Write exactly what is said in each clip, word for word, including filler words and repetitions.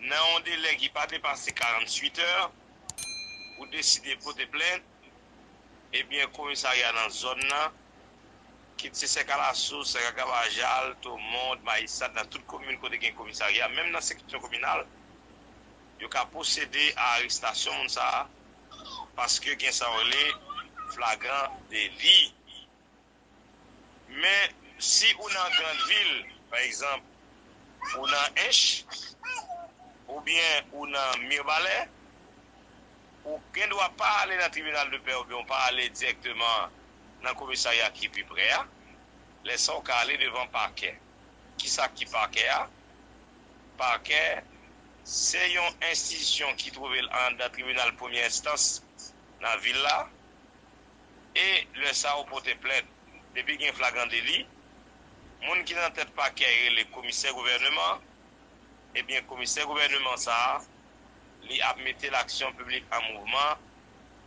nan yon delè ki pa depase karanntuit è, ou deside pote plent, ebyen, komisarya nan zòn nan, kit se Sèkalasous, Sèkakabajal, Tomond, Mayisad, nan tout komin kote gen komisarya, menm nan seksyon kominal, yo ka pwosede a arestasyon moun sa a, paske gen sa yo rele flagran deli. Men, si ou nan Grandvil, pa egzanp, ou nan Ench, oubyen ou nan Mibalè, ou gen dwa pa ale nan tribinal de pè oubyen ou pa ale dirèkteman nan komisarya ki pi pre a. Lè sa a, ou ka ale devan pakè. Kisa ki pakè a? Pakè se yon enstitisyon ki twouve l anndan tribinal premyè enstans nan vil la. E lè sa a, ou pote plent. Depi gen flagran deli, moun ki nan tèt pakè rele komisè gouvèneman. Ebyen, komisè gouvèneman sa a, li ap mete laksyon piblik an mouvman,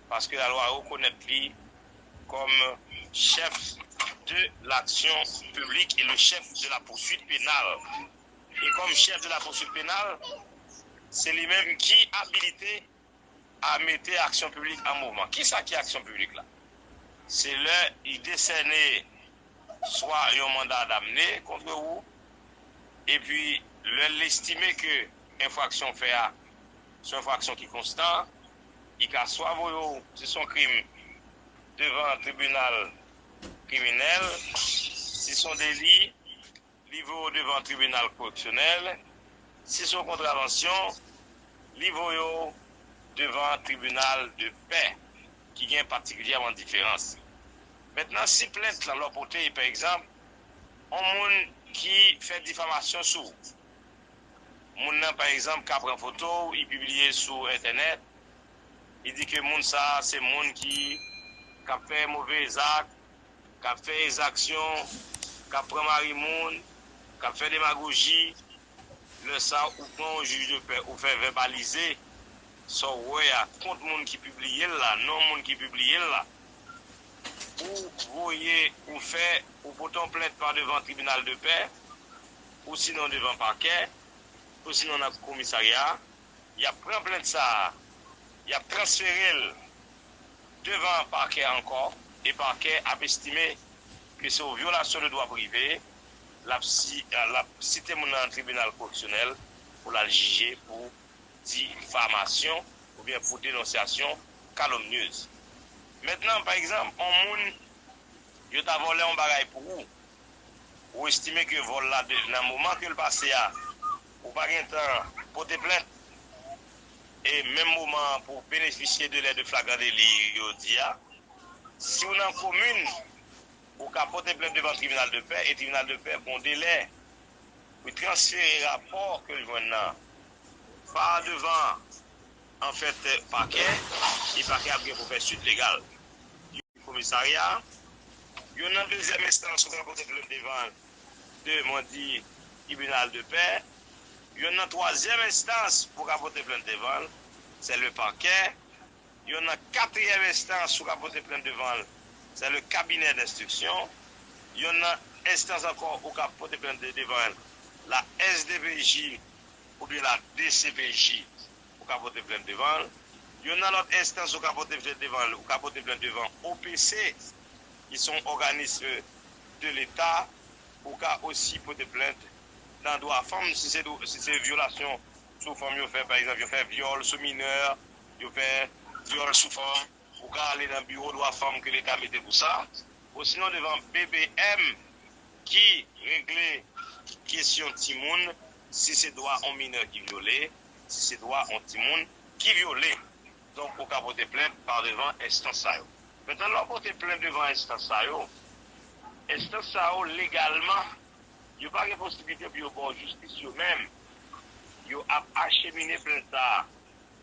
paske lalwa rekonèt li kòm chèf de laksyon piblik e le chèf de la poursuite pénale. E kòm chèf de la poursuite pénale, se li menm ki abilite a mete aksyon piblik an mouvman. Kisa ki aksyon piblik la? Se lè li desène swa yon manda damne kont ou, epi lè l estime ke enfraksyon w fè a se yon enfraksyon ki konstan, li ka swa voye w, si se yon krim, devan tribinal kriminèl, si se yon deli, li voye w devan tribinal koreksyonèl, si se yon kontravansyon, li voye w devan tribinal de pè, ki gen patikilyèman diferans. Mentnan, si plent lan lè w pote, pa egzanp, yon moun ki fè difamasyon sou ou, moun nan, pa egzanp, ka pran foto w, li pibliye sou entènèt, li di ke moun sa a se moun ki, k ap fè move zak, k ap fè egzaksyon, k ap pran mari moun, k ap fè demagoji. Lè sa a, ou pran yon jij de pè, ou fè vèbalize sa w wè a kont moun ki pibliye l la, non moun ki pibliye l la. Ou voye, ou fè, ou pote yon plent pa devan tribinal de pè, ou sinon devan pakè, ou sinon nan komisarya a, y ap pran plent sa a, y ap transfere l devan pakè ankò, e pakè ap estime ke se yon vyolasyon de dwa prive, l ap si, l ap site moun nan nan tribinal koreksyonèl pou l al jije pou difamasyon oubyen pou denonsyasyon kalomnyez. Mentnan, pa egzanp, yon moun, yo ta vòlè yon bagay pou ou, ou estime ke vòl la, de, nan moman ke l pase a, ou pa gen tan pote plent, e menm moman an pou w benefisye de lè de flagran deli yo di a, si w nan komin, ou ka pote plent devan tribinal de pè, e tribinal de pè gon delè pou l transfere rapò ke l jwenn nan pa devan, anfèt, pakè, e pakè ap gen pou fè suit legal. Komisarya, yon nan dezyèm enstans ou ka pote plent devan l, de, mwen di, tribinal de pè, yon nan twazyèm enstans ou ka pote plent devan l, se le pakè, yon nan katriyèm enstans ou ka pote plent devan l, se le cabinet d'instruction, yon nan enstans ankò ou ka pote plent de-, devan l, la S D P J oubyen la D C P J, ou ka pote plent devan l. Yon nan lòt enstans ou ka pote plent devan l, ou ka pote plent devan O P C, ki se yon òganis de Leta, ou ka osi pote plent nan dwa fanm, si se dwa, si se vyolasyon sou fanm yo fè, pa egzanp, yo fè vyòl sou minè, yo fè vyòl sou fanm, ou ka ale nan biwo dwa fanm ke Leta mete pou sa, osinon devan B B M ki regle kesyon timoun, si se dwa yon minè ki vyole, si se dwa yon timoun ki vyole. Donk, ou ka pote plent pa devan enstans sa yo. Mentnan, lè w pote plent devan enstans sa yo, enstans sa yo, legalman, yo pa gen posiblite pou yo ba w jistis yo menm. Yo ap achemine plent sa a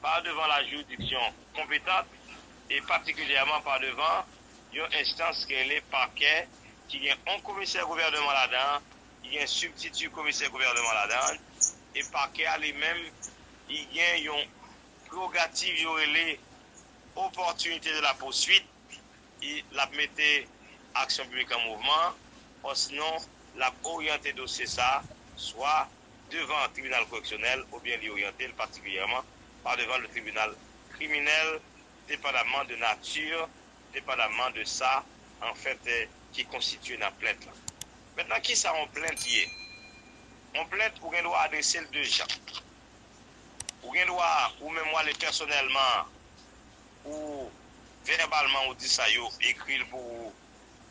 pa devan la jiridiksyon konpetant e patikilyèman pa devan yon enstans ki rele pakè, ki gen yon komisè gouvèneman ladan, ki gen sibtiti komisè gouvèneman ladan, e pakè a li menm, li gen yon prewogativ yo rele opportunité de la poursuite, e l ap mete aksyon piblik an mouvman, osinon l ap oryante dosye sa a swa devan tribinal koreksyonèl oubyen li oryante l patikilyèman pa devan le tribinal kriminèl, depandamman de nati, depandamman de sa, anfèt, ki konstitye nan plent lan. Mentnan, kisa yon plent ye? Yon plent, ou gen dwa adrese l de jan. Ou gen dwa, ou menm, w ale pèsonèlman, ou vèbalman, ou di sa, yo ekri l pou ou,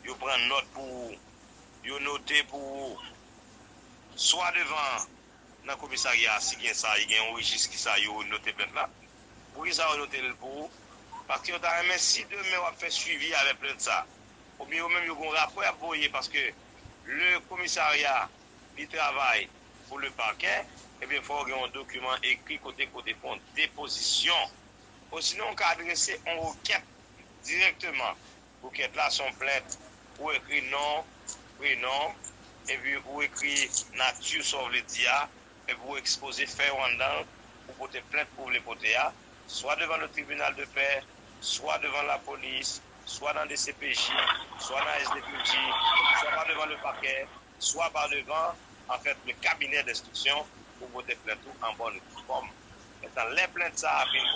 yo pran nòt pou ou, yo note pou ou, swa devan nan komisarya a, si gen sa, gen yon rejis ki sa, yo note plent la. Poukisa yo note l pou ou? Paske yo ta renmen, si demen w ap fè swivi avè plent sa, oubyen yo menm yo gen yon rapò y ap voye, paske le komisarya, li travay pou le pakè, ebyen, fò w gen yon dokiman ekri kote, kote fè yon depozisyon. Osinon, w ka adrese yon rekèt dirèkteman. Rekèt la se yon plent. Ou ekri non, prenon, epi ou ekri nati sa w vle di a, epi ou ekspoze fè yo anndan l, ou pote plent ou vle pote a, swa devan le tribinal de pè, swa devan lapolis, swa nan D C P J, swa nan S D P J, swa pa devan le pakè, swa pa devan, anfèt, le cabinet d'instruction, pou pote plent ou an bòn e due fòm. Mentnan, lè plent sa a fin